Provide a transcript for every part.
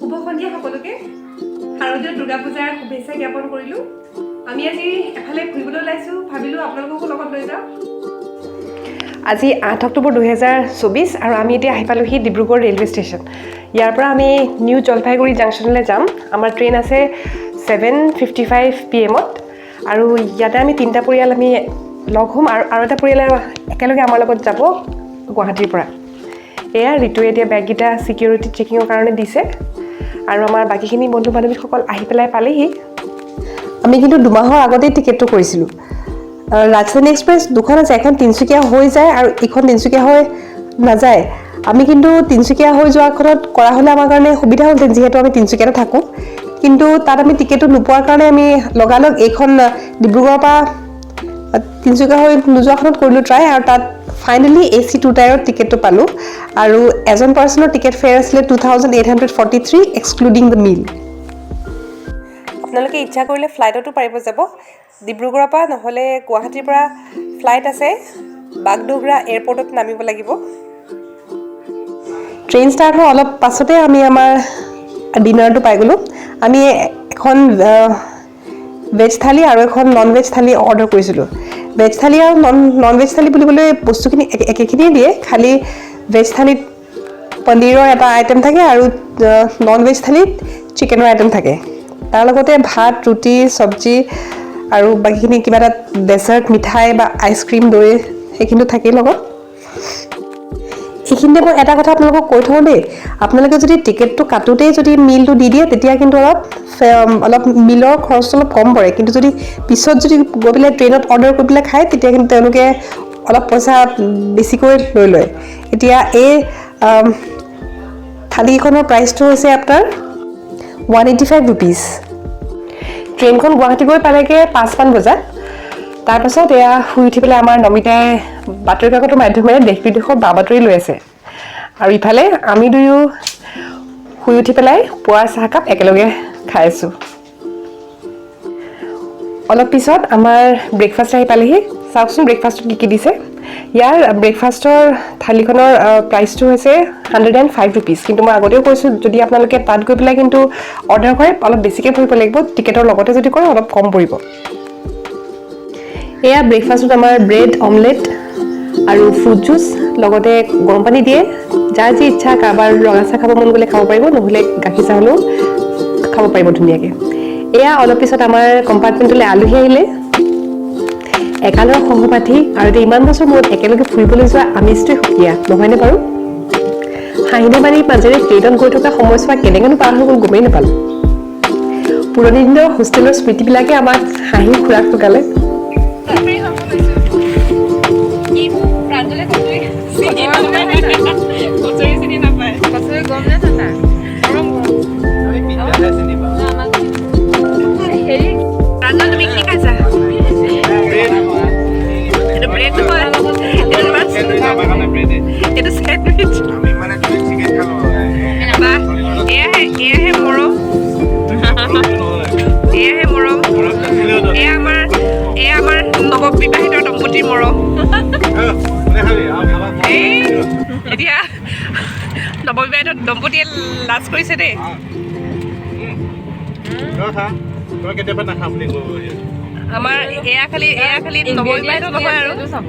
শুভ সন্ধিয়া সকলোকে। শাৰদীয় দুৰ্গা পূজাৰ শুভেচ্ছা জ্ঞাপন কৰিলোঁ। আমি আজি এফালে ফুৰিবলৈ ওলাইছোঁ, ভাবিলোঁ আপোনালোককো লগত লৈ যাওঁ। আজি 8 অক্টোবৰ 2024 আৰু আমি এতিয়া আহি পালোহি ডিব্ৰুগড় ৰেলৱে ষ্টেচন। ইয়াৰ পৰা আমি নিউ জলপাইগুৰি জাংচনলৈ যাম। আমাৰ ট্ৰেইন আছে 7:55 পি এমত আৰু ইয়াতে আমি তিনিটা পৰিয়াল আমি লগ হ'ম আৰু আৰু এটা পৰিয়ালে একেলগে আমাৰ লগত যাব গুৱাহাটীৰ পৰা। এয়া ঋতুৱে এতিয়া বেগকেইটা ছিকিউৰিটি চেকিঙৰ কাৰণে দিছে আৰু আমাৰ বাকীখিনি বন্ধু বান্ধৱীসকল আহি পেলাই পালেহি। আমি কিন্তু 2 মাহৰ আগতেই টিকেটটো কৰিছিলোঁ। ৰাজধানী এক্সপ্ৰেছ দুখন আছে, এখন তিনিচুকীয়া হৈ যায় আৰু ইখন তিনিচুকীয়া হৈ নাযায়। আমি কিন্তু তিনিচুকীয়া হৈ যোৱাখনত কৰা হ'লে আমাৰ কাৰণে সুবিধা হ'লহেঁতেন, যিহেতু আমি তিনিচুকীয়াতে থাকোঁ। কিন্তু তাত আমি টিকেটটো নোপোৱাৰ কাৰণে আমি লগালগ এইখন ডিব্ৰুগড়ৰ পৰা তিনিচুকীয়া হৈ নোযোৱাখনত কৰিলোঁ ট্ৰাই আৰু তাত ফাইনেলি এ চি টু টায়াৰত টিকেটটো পালোঁ আৰু এজন পাৰ্চনৰ টিকেট ফেয়াৰ আছিলে 2843, excluding the meal। আপোনালোকে ইচ্ছা কৰিলে ফ্লাইটতো পাৰিব যাব ডিব্ৰুগড়ৰ পৰা, নহ'লে গুৱাহাটীৰ পৰা ফ্লাইট আছে, বাগডোগৰা এয়াৰপৰ্টত নামিব লাগিব। ট্ৰেইন ষ্টাৰ্ট হোৱাৰ অলপ পাছতে আমি আমাৰ ডিনাৰটো পাই গ'লোঁ। আমি এখন ভেজ থালি আৰু এখন নন ভেজ থালি অৰ্ডাৰ কৰিছিলোঁ। ভেজ থালি আৰু নন নন ভেজ থালি বুলিবলৈ বস্তুখিনি একেখিনিয়ে দিয়ে, খালি ভেজ থালিত পনীৰৰ এটা আইটেম থাকে আৰু নন ভেজ থালিত চিকেনৰ আইটেম থাকে। তাৰ লগতে ভাত, ৰুটি, চব্জি আৰু বাকীখিনি কিবা এটা ডেজাৰ্ট, মিঠাই বা আইচক্ৰীম, দৈ সেইখিনিও থাকেই লগত। এইখিনিতে মই এটা কথা আপোনালোকক কৈ থওঁ দেই। আপোনালোকে যদি টিকেটটো কাটোতেই যদি মিলটো দি দিয়ে, তেতিয়া কিন্তু অলপ মিলৰ খৰচটো অলপ কম পৰে। কিন্তু যদি পিছত যদি গৈ পেলাই ট্ৰেইনত অৰ্ডাৰ কৰি পেলাই খায়, তেতিয়া কিন্তু তেওঁলোকে অলপ পইচা বেছিকৈ লৈ লয়। এতিয়া এই থালিকেইখনৰ প্ৰাইচটো হৈছে আপোনাৰ ₹185। ট্ৰেইনখন গুৱাহাটী গৈ পালেগৈ 5মান বজাত। তাৰপাছত এয়া শুই উঠি পেলাই আমাৰ নমিতাই বাতৰি কাকতৰ মাধ্যমেৰে দেশ বিদেশৰ বা বাতৰি লৈ আছে আৰু ইফালে আমি দুয়ো শুই উঠি পেলাই পুৱাৰ চাহকাপ একেলগে খাই আছোঁ। অলপ পিছত আমাৰ ব্ৰেকফাষ্ট আহি পালেহি। চাওকচোন ব্ৰেকফাষ্টত কি কি দিছে। ইয়াৰ ব্ৰেকফাষ্টৰ থালিখনৰ প্ৰাইচটো হৈছে ₹105। কিন্তু মই আগতেও কৈছোঁ, যদি আপোনালোকে তাত গৈ পেলাই কিন্তু অৰ্ডাৰ কৰে, অলপ বেছিকৈ ভৰিব লাগিব। টিকেটৰ লগতে যদি কৰে, অলপ কম পৰিব। এয়া ব্ৰেকফাষ্টত আমাৰ ব্ৰেড অমলেট আৰু ফ্ৰুট জুচ, লগতে গৰম পানী দিয়ে। যাৰ যি ইচ্ছা, কাৰোবাৰ ৰঙা চাহ খাব মন গ'লে খাব পাৰিব, নহ'লে গাখীৰ চাহ হ'লেও খাব পাৰিব ধুনীয়াকৈ। এয়া অলপ পিছত আমাৰ কম্পাৰ্টমেণ্টলৈ আলহী আহিলে। একালৰ সহপাঠী আৰু এতিয়া ইমান বছৰ মূৰত একেলগে ফুৰিবলৈ যোৱা আমেজটোৱে সুকীয়া, নহয়নে বাৰু? হাঁহি ধেমালিৰ মাজেৰে ট্ৰেইনত গৈ থকা সময়ছোৱা কেনেকৈনো পাৰ হৈ গ'ল গমেই নাপালোঁ। পুৰণি দিনৰ হোষ্টেলৰ স্মৃতিবিলাকে আমাক হাঁহি খোৰাক যোগালে। কি প্ৰাঞ্জলে কচুৰি চিনি নাপায়? কচুৰি চিনি নাপায়। কচুৰি গৰম নে ঠাণ্ডা? গৰম গৰম। আমি পিজ্জাহে চিনি পাওঁ। আমাক হেৰি। প্ৰাঞ্জল, তুমি কি খাইছা? এইটো ব্ৰেড নহয়, এইটো মাছ। চেণ্ডউইচ আমাৰ কাৰণে ব্ৰেডে। এইটো চেণ্ডউইচ। আমি মানে চিকেন খালোঁ। বাহ, এয়াহে এয়াহে মৰম, এয়াহে মৰম। এয়া আমাৰ নৱবিবাহিত দম্পতীৰ মৰম। এই এতিয়া নৱবিবাহিত দম্পতীয়ে লাজ কৰিছে দেই। তই খা, তই কেতিয়াবা নাখাম বুলি ক'ব। আমাৰ এয়া খালি নৱবিবাহিত নহয় আৰু। চাব।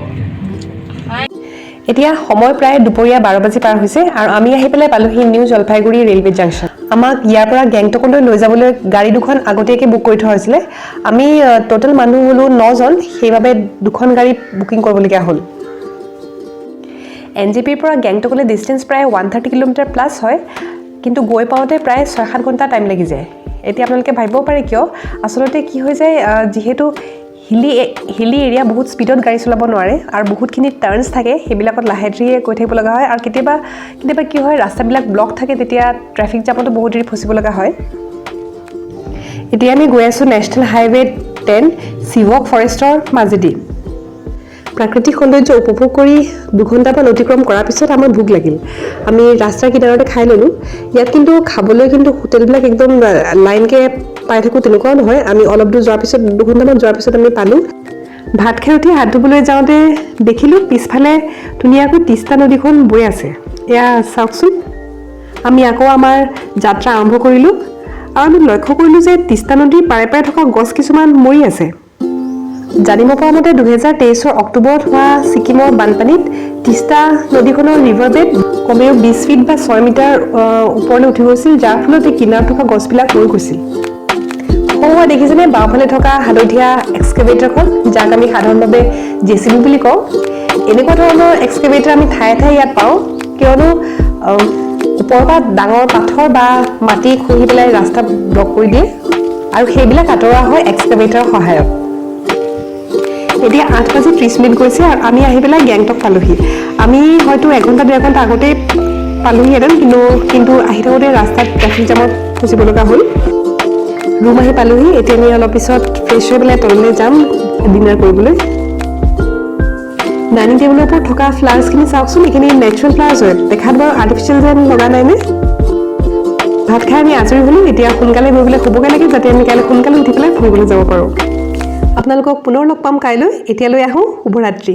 এতিয়া সময় প্ৰায় দুপৰীয়া 12 বাজি পাৰ হৈছে আৰু আমি আহি পেলাই পালোহি নিউ জলপাইগুৰি ৰেলৱে জাংচন। আমাক ইয়াৰ পৰা গেংটকলৈ লৈ যাবলৈ গাড়ী দুখন আগতীয়াকৈ বুক কৰি থোৱা হৈছিলে। আমি ট'টেল মানুহ হ'লোঁ নজন, সেইবাবে দুখন গাড়ী বুকিং কৰিবলগীয়া হ'ল। এন জে পিৰ পৰা গেংটকলৈ ডিষ্টেঞ্চ প্ৰায় 130 কিলোমিটাৰ প্লাছ হয়, কিন্তু গৈ পাওঁতে প্ৰায় 6-7 ঘণ্টা টাইম লাগি যায়। এতিয়া আপোনালোকে ভাবিব পাৰে কিয়। আচলতে কি হৈ যায়, যিহেতু হিলি হিলি এৰিয়া, বহুত স্পীডত গাড়ী চলাব নোৱাৰে আৰু বহুতখিনি টাৰ্ণছ থাকে, সেইবিলাকত লাহে ধীৰে গৈ থাকিব লগা হয়। আৰু কেতিয়াবা কেতিয়াবা কি হয়, ৰাস্তাবিলাক ব্লক থাকে, তেতিয়া ট্ৰেফিক জামতো বহুত দেৰি ফচিব লগা হয়। এতিয়া আমি গৈ আছোঁ নেশ্যনেল হাইৱে 10, চিৱক ফৰেষ্টৰ মাজেদি। প্ৰাকৃতিক সৌন্দৰ্য উপভোগ কৰি 2 ঘণ্টামান অতিক্ৰম কৰাৰ পিছত আমাৰ ভোক লাগিল। আমি ৰাস্তাৰ কিনাৰতে খাই ল'লোঁ। ইয়াত কিন্তু খাবলৈ কিন্তু হোটেলবিলাক একদম লাইনকৈ পাই থাকোঁ তেনেকুৱাও নহয়। আমি অলপ দূৰ যোৱাৰ পিছত, 2 ঘণ্টামান যোৱাৰ পিছত আমি পালোঁ। ভাত খাই উঠি হাত ধুবলৈ যাওঁতে দেখিলোঁ পিছফালে ধুনীয়াকৈ তিষ্টা নদীখন বৈ আছে। এয়া চাওকচোন। আমি আকৌ আমাৰ যাত্ৰা আৰম্ভ কৰিলোঁ আৰু আমি লক্ষ্য কৰিলোঁ যে তিষ্টা নদীৰ পাৰে পাৰে থকা গছ কিছুমান মৰি আছে। জানিব পৰা মতে 2023ৰ অক্টোবৰত হোৱা ছিকিমৰ বানপানীত তিষ্টা নদীখনৰ ৰিভাৰ বেড কমেও 20 ফিট বা 6 মিটাৰ ওপৰলৈ উঠি গৈছিল, যাৰ ফলত এই কিনাৰত থকা গছবিলাক মৰি গৈছিল। সৌৱা দেখিছেনে বাওঁফালে থকা হালধীয়া এক্সকেভেটৰখন, যাক আমি সাধাৰণভাৱে জেচিবি বুলি কওঁ? এনেকুৱা ধৰণৰ এক্সকেভেটৰ আমি ঠায়ে ঠায়ে ইয়াত পাওঁ, কিয়নো ওপৰৰ পৰা ডাঙৰ পাথৰ বা মাটি খহি পেলাই ৰাস্তা ব্লক কৰি দিয়ে আৰু সেইবিলাক আঁতৰোৱা হয় এক্সকেভেটৰৰ সহায়ত। এতিয়া 8 বাজি 30 মিনিট গৈছে আৰু আমি আহি পেলাই গেংটক পালোহি। আমি হয়তো এঘণ্টা 1.5 ঘণ্টা আগতেই পালোহিহেঁতেন, কিন্তু আহি থাকোঁতে ৰাস্তাত ট্ৰেফিক জামত ফচিব লগা হ'ল। ৰুম আহি পালোহি। এতিয়া আমি অলপ পিছত ফ্ৰেছ হৈ পেলাই তললৈ যাম ডিনাৰ কৰিবলৈ। ডাইনিং টেবুলৰ ওপৰত থকা ফ্লাৱাৰ্ছখিনি চাওকচোন। এইখিনি নেচাৰেল ফ্লাৱাৰ্ছ হয়, দেখাত বাৰু আৰ্টিফিচিয়েল যেন লগা নাইনে? ভাত খাই আমি আজৰি হ'লোঁ। এতিয়া সোনকালে গৈ পেলাই শুবগৈ লাগে, যাতে আমি কাইলৈ সোনকালে উঠি পেলাই ফুৰিবলৈ যাব পাৰোঁ। আপোনালোকক পুনৰ লগ পাম কাইলৈ। এতিয়ালৈ আহোঁ, শুভৰাত্ৰি।